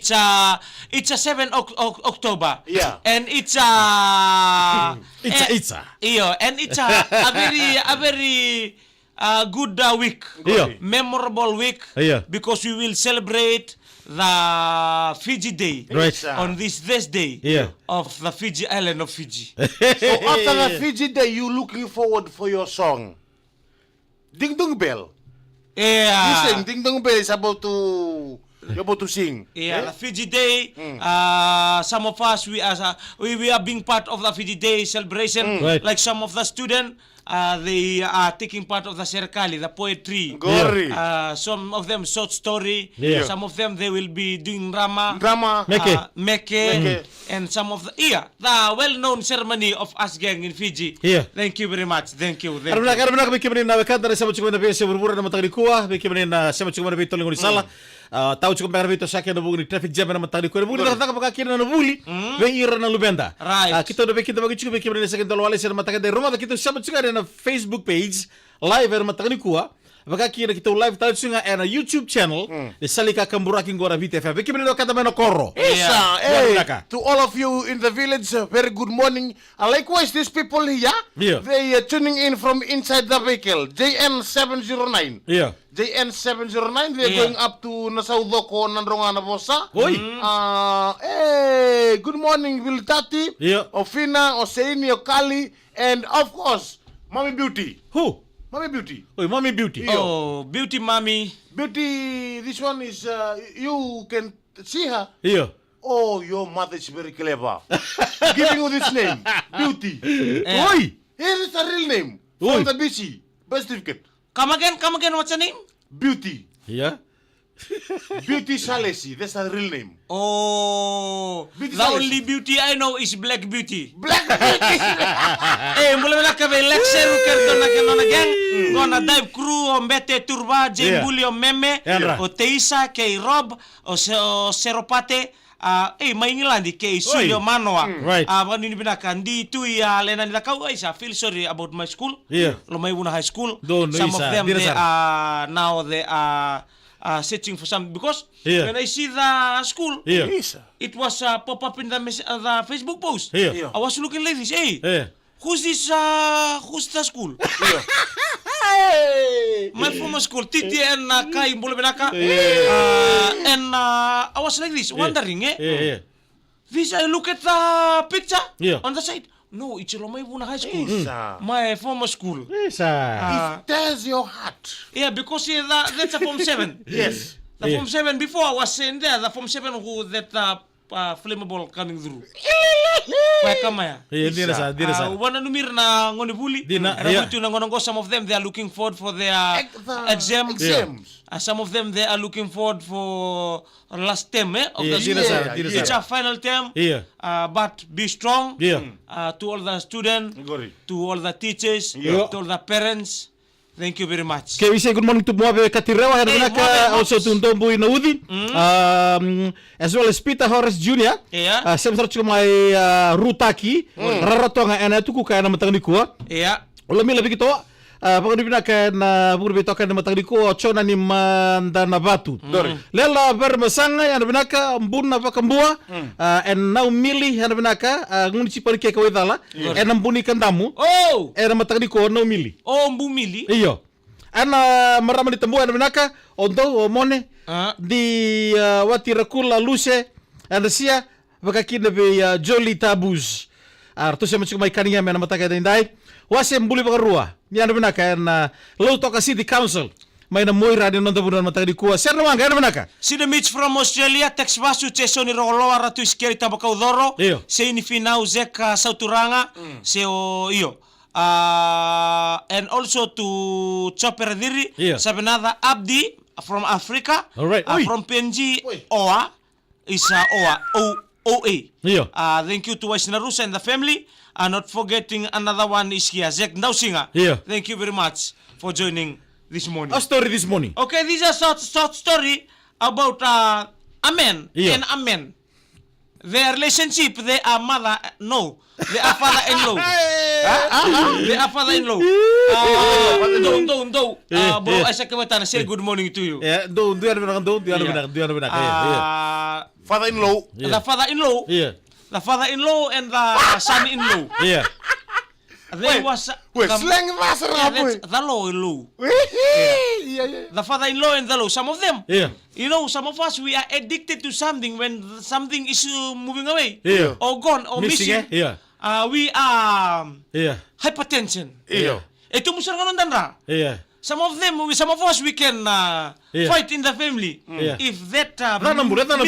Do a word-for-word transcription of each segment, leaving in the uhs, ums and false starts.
It's a, it's a seven Oc- Oc- October. Yeah. And it's a, It's a, eh, it's a. Iyo, and it's a, a very, a very uh, good uh, week. Iyo. Memorable week. Iyo. Because we will celebrate the Fiji Day. Right. On this Thursday. Iyo. Of the Fiji island of Fiji. So after the Fiji Day, you looking forward for your song? Ding Dong Bell. Yeah. You saying Ding Dong Bell is about to, you're about to sing. Yeah, eh? The Fiji Day. Mm. Uh, some of us, we as a, we, we are being part of the Fiji Day celebration. Mm. Right. Like some of the student, uh, they are taking part of the serikali, the poetry. Ngori. Uh, some of them short story. Yeah. Some of them they will be doing drama. Drama. Meke. Uh, meke. Meke. And some of the, yeah, the well-known ceremony of us gang in Fiji. Yeah. Thank you very much. Thank you. Thank you. Era vinaka, era vinaka vei kemuni na wekada na sema tiko mai na veiyasai vuravura na mataka nikua, vei kemuni na sema tiko mai na veitolo ni gaunisala. Mm. Ah, tau tiko mai na veitosoyaki ena vuku ni traffic jam ena mataka nikua. Ena vuku ni cakacaka vaka kina na vuli, mm, vei ira na luveda. Right. Ah, keitou na veikidavaki tiko vei kemuni na sega ni dau lewalesi ena mataka edai. Rogoca keitou sema tiko ena Facebook page, live ena mataka nikua. Vaka kina keitou live tale tiko ga ena YouTube channel. Mm. Ni sa lai kakaburaki qo na Viti F M. Vei kemuni na wekada mai na koro. Isa, yeah, eh, vinaka. To all of you in the village, a very good morning. Uh, likewise, these people here, yeah, they are tuning in from inside the vehicle, J N seven zero nine. Yeah. J N seven zero nine, they're, yeah, going up to Nasaucoko, Nadroga, Navosa. Oi. Mm. Uh, hey, good morning, Viltati. Yeah. Ofina, Oseini, Okali, and of course, Mommy Beauty. Who? Mommy Beauty. Oi, Mommy Beauty. Iyo. Oh, Beauty Mommy. Beauty, this one is, uh, you can see her. Iyo. Oh, your mother is very clever. Giving you this name, Beauty. Eh. Oi! Here is a real name. Oi. From the B C, birth certificate. Come again, come again, what's your name? Beauty. Yeah. Beauty Salesi, that's her real name. Oh, Beauty Salesi. The only Beauty I know is Black Beauty. Black Beauty. Eh, bula vinaka vei Lexer, Ruker, Dona Kenona Gang. Mm. Qo na Dive Crew, o Bete, Turva, Jay, yeah, Buli, o Meme, yeah, o Teisa, kei Rob, o Se- o Seropate, ah, eh, mai England, kei Sulio, oi, Manoa. Mm. Right. Ah, vakanuinui vinaka, di tu i a Lena ni Cakau, I sa feel sorry about my school. Yeah. Lomaivu na high school. Donu, isa, dina sara. Some of them, they are now, they are uh, searching for some, because, yeah, when I see the school, yeah, it was, uh, pop up in the mes- uh, the Facebook post. Yeah. Yeah. I was looking like this, hey, yeah, who's this, uh, who's the school? Yeah. My former school, Titi and, uh, Kai, bula vinaka. Yeah. Uh, and, uh, I was like this, yeah, wondering, eh? Yeah, yeah. This, I look at the picture, yeah, on the side. No, it's Lomaivuna High School. Isa. My former school. Isa. Uh, it tears your heart. Yeah, because, eh, that, that's a form seven. Yes. The, yeah, form seven before I was in there, the form seven who that, uh, uh, flammable coming through. Kaya kama ya. Yeah, dina sa, dina sa. Uh, wana numira na gone vuli. Dina, yeah. Era vulitu na gone qo, some of them, they are looking forward for their ex- uh, exam. Exams. Uh, some of them, they are looking forward for last term, eh, of the school. It's our final term. Yeah. Uh, but be strong. Yeah. To all the students, to all the teachers, to all the parents, thank you very much. Okay, we say good morning to Moave Katirewa, ena vinaka, also to Dobu Inauthi, um, as well as Peter Horace Junior. Yeah. Uh, sema sara tiko mai, uh, Rutaki, Rarotonga, ena Tukuka, ena mataka nikua. Yeah. Olamila Vikitoa, uh, vakanuinui vinaka ena vuku ni veitokani ena mataka nikua, o Jona ni Madanavatu. Lela Vere Masaga, ena vinaka, Buna Vakabua, uh, ena Naumili, ena vinaka, uh, Guni Tipani Keke Waicala, ena Buni Kadamu, ena mataka nikua, Naumili. O Bumili. Io. Ena marama ni Tabua, ena vinaka, o Dou, o Mone, di, uh, Wati Rakula, Luse, ena Sia, vaka kina vei, uh, Jolly Tabus. A ratou sema tiko mai Kanigame ena mataka edaidai. Wase Buli Vakarua, ni yadra vinaka ena, uh, Lautoka City Council. Mai na Moira ni noda vanua ena mataka nikua. Sera na waqa, yadra vinaka. Sina Mitch from Australia, Tex Vasu, Jason Rokoloa, Ratu Isikeli Tabakaucoro. Io. Seini Finau, Zeka Sauturaga, se o, io. Uh, and also to Chopper Dhiri, io, Savinatha Abdi from Africa, all right, uh, oi, from P N G, oi, Oa. Is, uh, Oa, O, O A. Io. Uh, thank you to Waisina Rusa and the family. Uh, not forgetting another one is here, Zek Dausiga. Io. Thank you very much for joining this morning. A story this morning. Okay, this is a short, short story about, uh, a man, io, and a man. Their relationship, they are mother, no, they are father-in-law. Huh? Huh? They are father-in-law. Uh, Dou, Dou, Dou. Uh, bro, eh, Isaac Wetana, say good morning to you. Eh, Dou, Dou, yadra vinaka, Dou, Dou, yadra vinaka, Dou, yadra vinaka. Eh, eh. Uh, Father-in-law. Yeah. The father-in-law. Yeah. The father-in-law and the son-in-law. Yeah. They Wait, was, wait, um, slang vasa yeah, that's rabu. The law-in-law. Yeah, yeah. The father-in-law and the law. Some of them, yeah, you know, some of us, we are addicted to something when something is uh, moving away, yeah, or gone or missing, missing. Eh? Yeah. Uh, we are um, yeah, hypertension. Yeah. E tubu sara ga na dra. Yeah. Some of them, we, some of us, we can uh, yeah, fight in the family. Mm. Yeah. If that uh, miracle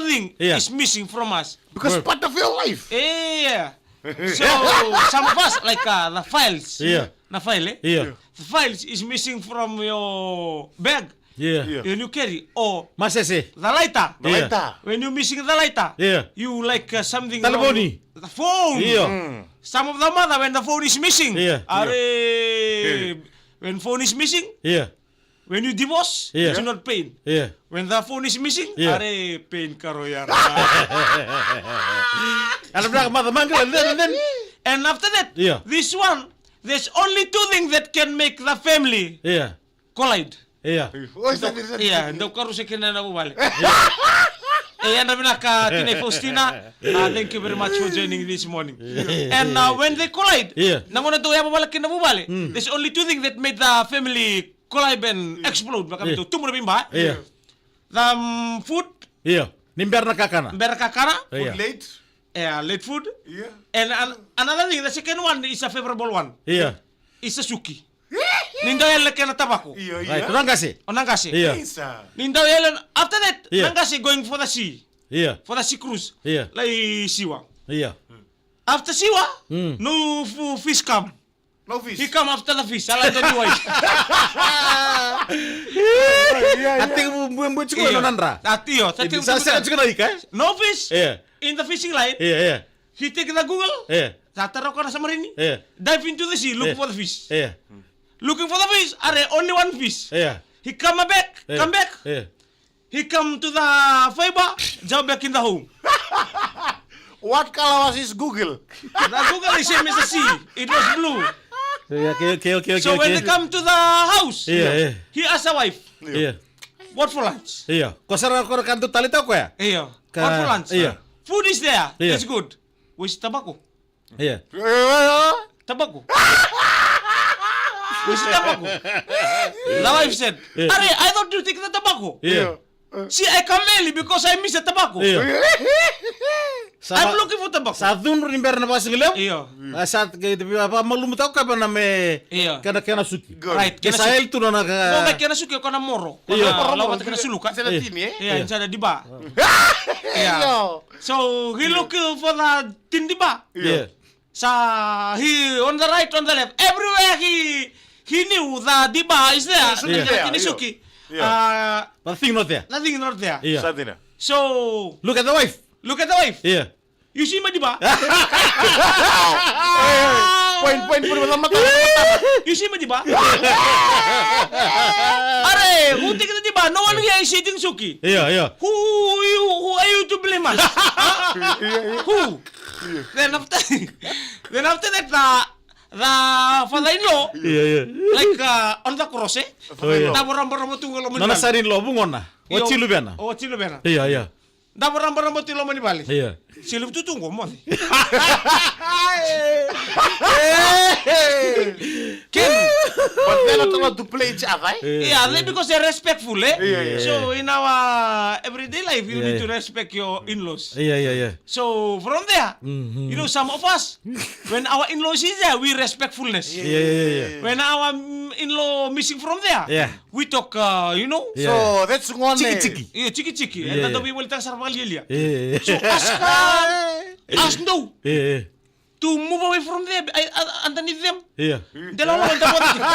thing, yeah, is missing from us. Because part of your life. Yeah. So, some of us, like uh, the files. Yeah. Na file, eh? Yeah. The files is missing from your bag. Yeah. Yeah. When you carry, or masese, the lighter. The lighter. When you missing the lighter, yeah, you like uh, something wrong. Talevoni. The phone. Yeah. Mm. Some of the mother, when the phone is missing, yeah, are, yeah, when phone is missing, yeah, when you divorce, yeah, you not pain. Yeah. When the phone is missing, yeah, are pain karo ya. And after that, yeah, this one, there's only two things that can make the family, yeah, collide. Yeah. Oi, sa diri, sa diri. Yeah, dau karusa kina na vuvale. Yeah. E, yadra vinaka Tina Faustina. Uh, thank you very much for joining this morning. Yeah. And uh, when they collide, yeah, na gauna dau yavavala kina na vuvale, mm, there's only two things that made the family collide and, yeah, explode. Vaka, yeah, tu, tubu na veiba. Yeah. The um, food. Yeah. Ni bera na kakana. Bera kakana. Yeah. Food late. Yeah, late food. Yeah. And an another thing, the second one is a favorable one. Yeah. Is a suki. Ni dau yale kena tavako. Io, io. Right, o na qase. O na qase. Io. Isa. Ni dau yale, after that, io, na qase going for the sea. Io. For the sea cruise. Io. Lai siwa. Io. After siwa, mm, no f- fish come. No fish. He come after the fish. Ala doni wai. Io, io. Ati bu bu bu tiko na nandra. Ati io, ati bu sa sa tiko na ika. No fish. Io. In the fishing line. Io, io. He take the Google. Io. Sa tara ko na samarini. Io. Dive into the sea, look for the fish. Io. Looking for the fish, are only one fish. Io. He come back, come back. Io. He come to the fiber, jump back in the hole. What color was his Google? The Google is same as the sea. It was blue. Io, okay, okay, okay, okay. So when they come to the house, io, io, he ask the wife, io, what for lunch? Io. Ko sara ko kan tu talita ko ya? Io. What for lunch? Io. Food is there. Io. It's good. Where's tobacco? Io. Tobacco. Where's tobacco? The wife said, io, "Are, I thought you take the tobacco." Io. See, I come early because I miss the tobacco. Io. I'm looking for tobacco. Sa cudru ni bera na vakasigalevu. Io. A sa ke de va malumu tau ka bana me. Io. Kena kena suki. Good. Right, kena suki. Sa el tu na ka. Ko kena suki ko na moro. Io. Ko na moro, moro, kena suluka. Sa na tini, eh? Io, sa na diba. Io. So he look for the tin diba. Io. Sa he on the right, on the left, everywhere he he knew the diba is there. Suki there, io. Suki. Io. Nothing not there. Nothing not there. Io. Sa dina. So look at the wife. Look at the wife. Io. You see my diba? Point, point, point, mata, mata. You see my diba? Are, who take the diba? No one here is eating suki. Io, io. Who you? Who are you to blame us? Huh? Who? Then after, then after that, the, the father-in-law, io, io, like uh, on the cross, eh? Io, io. Davo raborabo tu loma ni vale. Nona son-in-law, vugona. Io. Wati luvena. O wati luvena. Io, io. Davo raborabo tu loma ni vale. Io. Sili tu tu qo moce. But they're not allowed to play each other, eh? Yeah, they, because they're respectful, eh? Yeah, yeah, yeah. So in our everyday life, you need to respect your in-laws. Yeah, yeah, yeah. So from there, you know, some of us, when our in-laws is there, we respectfulness. Yeah, yeah, yeah, yeah. When our mm, in-law missing from there, yeah, we talk, uh, you know. Yeah. So that's one. Tiki tiki. Yeah, tiki tiki. And then we will tell Sarvalilia. Yeah, yeah, yeah. So ask, uh, ask no. Yeah, yeah. To move away from them, I, uh, underneath them. Io. De lolo da boda tiko.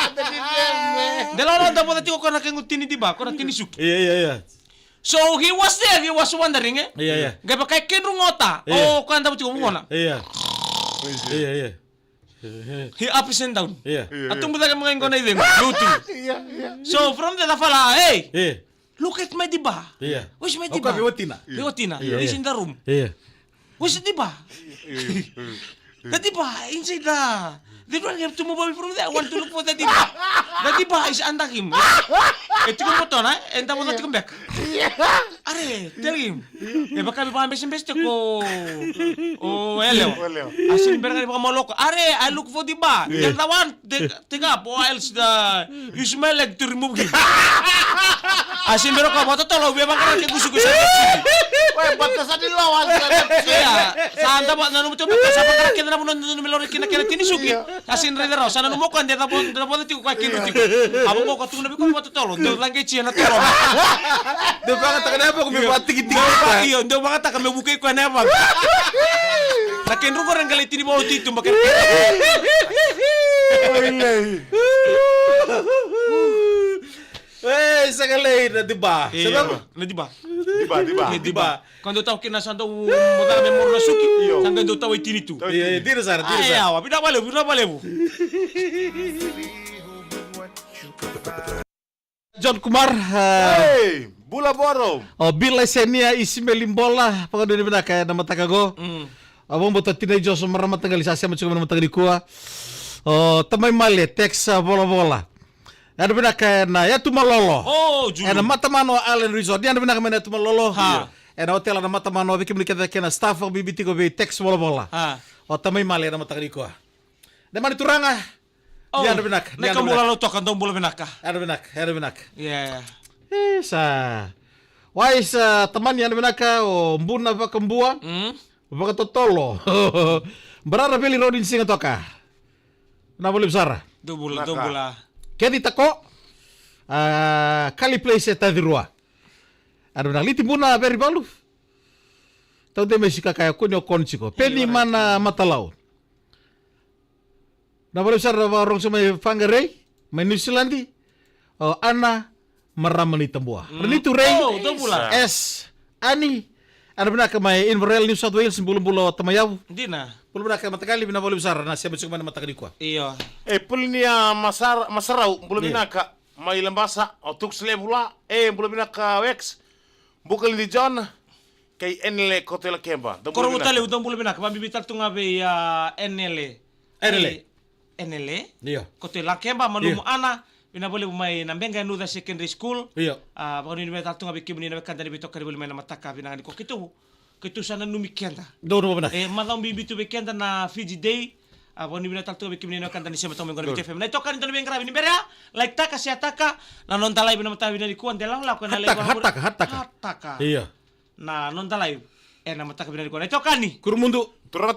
Underneath them, eh. De lolo da boda tiko ko na kena tini diba, ko na tini suki. Io, io, io. So he was there, he was wondering, eh? Io, io. Qai vaka e kedru ga o ta, io, o koya davo tiko vugona. Io. Io, io. He ups and down. Io. A tubu cake mai qo na icegu. Lutu. Io, io. So from there, the fella, hey. Io. Look at my diba. Io. Where's my diba? Veiwatina. Veiwatina. Io. He's in the room. Io. Where's the diba? The diba inside the, They don't have to move away from there. I want to look for the diba. The diba is under him. E tiko botona, e davo na tiko beka. Are, tell him. E vaka me vakabesebese tiko o Elewa. O Elewa. A sini bera ga ni vakamaloko. Are, I look for diba. Yeah. The other one, take, take up, or else the, you smell like to remove him. A sini bera ko vakatotolo, via vaqara ke gusugusu. Wai, bata sa ni lawa, sa ni lawa. Ia, sa davo, nanuma tiko beka, sa vaqara kece na vanua dodonu me lori kina kena tini suki. Ia. Sa sini raica rawa, sa nanuma o koya de cavo, de cavo tiko koya kidru tiko. A vaqo ko tukuna vei koya me vakatotolo, deu caqeti ena toro. Deu vagataka na yavaqu me vakatikitiki. Io, deu vagataka me vukei koya na yavaqu. Na kedru qori e qai lai tini vakaoti tu beka. Oi, lei. E, sa qai lai na diba. Io, sa na diba. Diba, diba. Diba. Ko dou tawa kina sa dou mo caka me moro na suki. Io. Sa qai dou tawa i tini tu. Tawa i tini. Io, dina sara, dina sara. Ai, awa, vinaka vakalevu, vinaka vakalevu. John Kumar, a, Ei, bula voro. O Bila Senia, Isimeli Bola, vakanuinui vinaka ena mataka qo. Mm. A, vakabauta Tinai Joso, marama mataqali sa sema tiko mai na mataka nikua. O Tamai Male, text, a, volavola. Yadra vinaka ena yatu malolo. O, Julu. Ena matamana o Island Resort. Yadra vinaka mai na yatu malolo. Ha. Ena hotel na matamana, vei kemuni kece kei na staff, vakabibi tiko vei text volavola. Ha. O Tamai Male ena mataka nikua. Nemani turaga. O, yadra vinaka, na yadra ikamulalautoka, dou bula vinaka. Yadra vinaka, yadra vinaka. Yeah. E, sa. Wai sa tamani yadra vinaka, o Buna Vakabua. Mm. Vakatotolo. Barara Veli Rodi ni siga toka. Na voli sara. Dou bula, dou bula. Keci Tako. A, Kali Place e Tacirua. Yadra vinaka, Liti Buna Verivalu. Tau de mai sikaka ya kuni o Kon tiko. Peni Mana Matalau. Na voli sara vakarogo sa mai Faqarei, mai New Zealand. O Ana, marama ni Tabua. Mm. Ranitu Rei. O, dou bula. S. Ani. Yadra vinaka mai Inverell, New South Wales, bulabula o Tamayavu. Dina. Bula vinaka mataqali, vinaka vakalevu sara na sema tiko mai na mataka nikua. Io. E, Pulinia Masar-, Masarau, bula vinaka. Mai Labasa, o Tuks Levula, e, bula vinaka Wex. Bukalidi John, kei Enele Kotelakeba. Dou bula vinaka. Korovu tale, dou bula vinaka. Vabibi tale tu ga vei, a, Enele. Enele. E, Enele. Io. Kotelakeba, malumu Ana, vinaka vakalevu mai na Beqa Nuca Secondary School. Io. A, vakanuinui vinaka tale tu ga vei kemuni na wekada ni veitokani voli mai na mataka vinaka nikua. Keitou, keitou sa nanumi keda. Dou, dou vinaka. E, macawa bibi tu vei keda na Fiji Day. A, vakanuinui vinaka tale tu ga vei kemuni na wekada ni sema tu mai qo na Viti F M. Na itokani dou na veiqaravi ni bera ya, like taka, share taka, na noda live na mataka vinaka nikua, de lakolako ena live. Hataka, hataka, hataka. Hataka. Io. Na noda live ena mataka vinaka nikua. Na itokani. Kurumudu. Turaga